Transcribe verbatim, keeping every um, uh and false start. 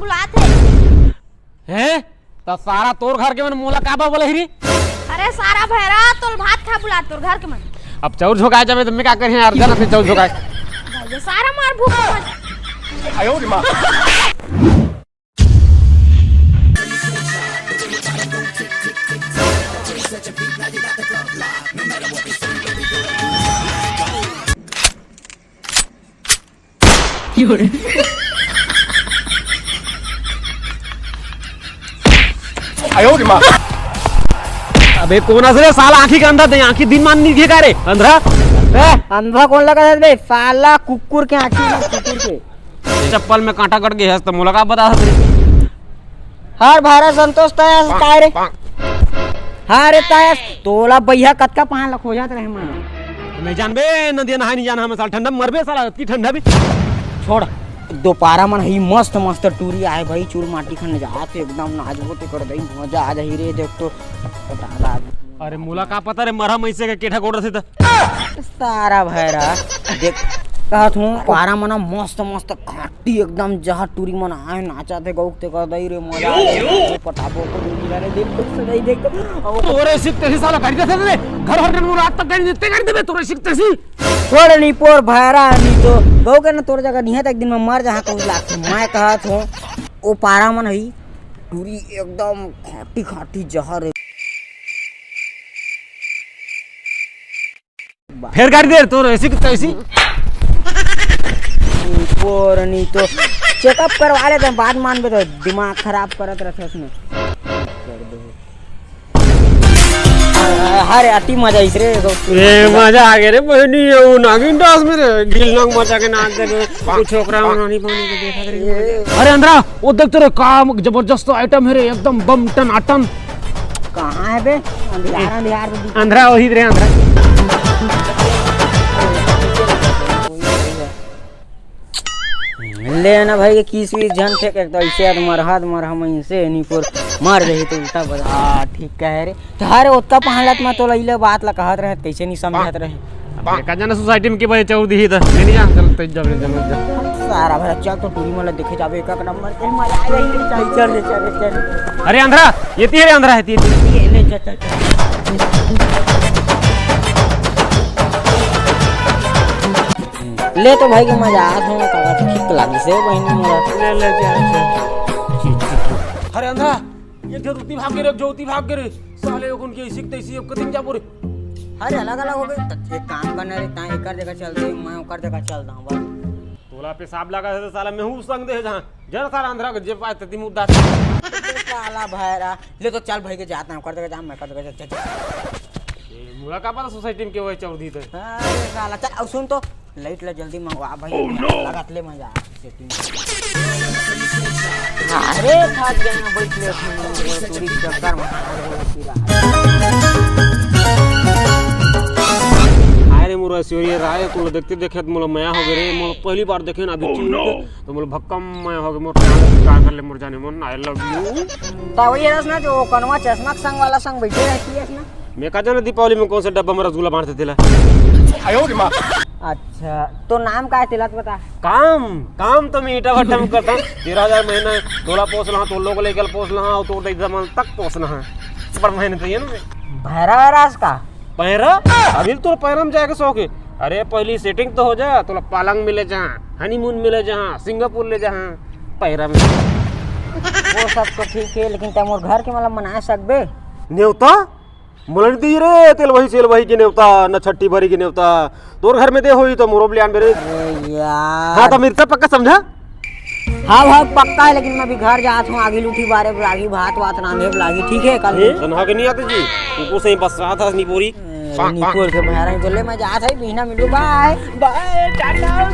बुलात हे। हैं? त सारा तोर घर के मन मोला काबर बोलही रे? अरे सारा भैरा, तोल भात खा बुलात तोर घर के मन। अब चौर झोंकाए जाबे त मैं का करिहां यार, जानत हे चौर झोंकाए। भाई, ये सारा मार भूख मर। अबे कोन अस रे साला, आँखी के अंधा दे, आँखी दिन मान नहीं दिखे का रे, अंधरा? ए, अंधा कोन लगा है बे? साला कुकुर के आँखी में, कुकुर के। चप्पल में कांटा गड़ गे हस त मोला का बता सकत रे? हर भारा संतोष तय हस काय रे? हाँ रे तय हस, तोला बइहा कतका पहान ला खोजत रहे मैं। नहीं जानबे, नदिया नहाए नहीं जाना हमें साला, ठंडा में मरबे साला, अतकी ठंडा भी। छोड़, दोपहरा मन ही मस्त मस्त टूरी आए भाई, चूल माटी खन जात एकदम नाचबो ते कर दई, मजा आ जाही रे, देख तो। अरे मोला का पता रे, मरहा मइसे के केठा गोड़ रथे त। सारा भैरा, देख, कहत हूँ, पारा मना मस्त, मस्त खाटी एकदम जहाँ टूरी मन आए, नाचा थे गौक ते कर दई रे, मजा आ जाए, पटाबो को दूरी रे, देख, देख, देख, देख। तोरे सिक तैसी साला गाड़ी देथे रे, घर हर दिन रात तक गाड़ी देते, गाड़ी देबे, तोरे सिक तैसी। छोड़ नी पोर भैरा, नी तो गौ के ना तोर जगह नहीं है, तो एक दिन में मर जहाँ कहूँ लागथे। मैं कहत हूँ, ओ पारा मन हई, टूरी एकदम खाटी, खाटी जहर है। फेर गाड़ी दे तोर ऐसी की तैसी। पोर नहीं तो चेकअप करवा लेते हैं, बाद मानबे तो दिमाग खराब करत रहते उसमें। अरे अति मजा आइस रे। ए, मजा आ गया रे बहनी, वो नागिन डांस में रे, ढील नांग मचा के नाच दे रे। वो छोकरा मन नहीं पानी के देखा रे। अरे अंधरा, वो देख तो रे, का जबरदस्त आइटम है रे, एकदम बम टनाटन। कहाँ है बे? अंधियार, अंधियार में दिख- अंधरा वही रे, अंधरा। ले ना भाई, के किस विस झन फेंक, एक तो ऐसे यार मरहा त मरहा में इनसे नहीं पर मर जाही तो उल्टा बजा। हाँ, ठीक कहे रे। तो हर ओतका पहलत में तोला इले बात ला कहत रहे, कैसे नहीं समझत रहे। अब एका जना सोसाइटी में के भाई चौर दिही त, ले नहीं जा, चल, तेज जा, ले जा, ले जा। सारा भरा चल तो टूरी मन ला देखे जाबे, एक, एक नंबर के मजा आ जाही। चल, चल, चल, चल। अरे अंधरा, ये ती रे अंधरा है, ती, ती। ये ले, चल, चल, चल। ले तो भाई के मजा आत हो, काका तो ठीक लागिस हे बहिनी मोला। ले, ले, जा, जा। अरे अंधा, एक झन उती भाग गे रे, एक झन उती भाग गे रे। साले ओकुन के ऐसी की तैसी, अब कतिन जाबो रे? अरे अलग अलग हो गए। त एक काम करना रे, तां एकर जगह चल दे, मैं ओकर जगह चल दां बस। तोला पेशाब लगा है तो साला मैं हूँ संग दे जहाँ। जरा सारा अंधरा के जे पाए तती मुद्दा। साला भैरा, ले तो चल भाई के जात ना, ओकर जगह जा, मैं ओकर जगह जा, जा, जा। ए, मोला का पता सोसाइटी में के होए चौर दिही त। अरे साला, चल, अब सुन तो, लाइट ला जल्दी मंगवा भाई, Oh no! लगत ले मजा। सेटिंग। अरे, थक गया ना, बैठ ले, पूरी चक्कर में हाथ गोड़ पीरा। हाय रे मोर ऐश्वर्या राय, तोला देखते देखत मोला मया हो गए रे, मोला पहली बार देखे ना अभी Oh चीज no! के, तो मोला भक्कम मया हो गए, मोर प्राण स्वीकार कर ले मोर जाने मन, I love you। तो वही रस ना, जो कनवा चश्मा के संग वाला संग बैठे रहती है ना। मैं का जाना दीपावली में कौन सा डब्बा में रसगुल्ला बांटथे तेला। अच्छा, तो नाम का है तेला तो बता। काम, काम तो मैं ईटा भट्टा में करता हूँ। तेरह हजार महीना तोला पोस लहा, तोर लोग लेकर पोस लहा, और तोर एकदम तक पोस लहा। पर महीने तो ये ना मैं। भैरा वैरास का? पैरा? अभी तोर पैरा में जाए के शौक है। अरे पहली सेटिंग तो हो जा, तोला पलंग मिले जहाँ, हनीमून मिले जहाँ, सिंगापुर ले जहाँ, पैरा में। वो सब तो ठीक है, लेकिन तै मोर घर के मतलब मना सकबे? नेवता? मोला नहीं दी रे, तेल वही सेल वही के नेवता, न छट्टी भरी के नेवता। तोर घर में दे होई तो मोरो ले आन बे रे। अरे यार। हाँ, तो मिर्चा पक्का समझा? हाँ भाई, पक्का है, लेकिन मैं अभी घर जात हूँ, आगी लूठी बारे लागी, भात वात रांधे लागी, ठीक है? कल ए, तनहा के नहीं आते जी, तुमको सही बस रहा था निपोरी। ए, निपोर के बहरा ही बोले, मैं जात है, बिहना मिलू, बाय। बाय, टाटा।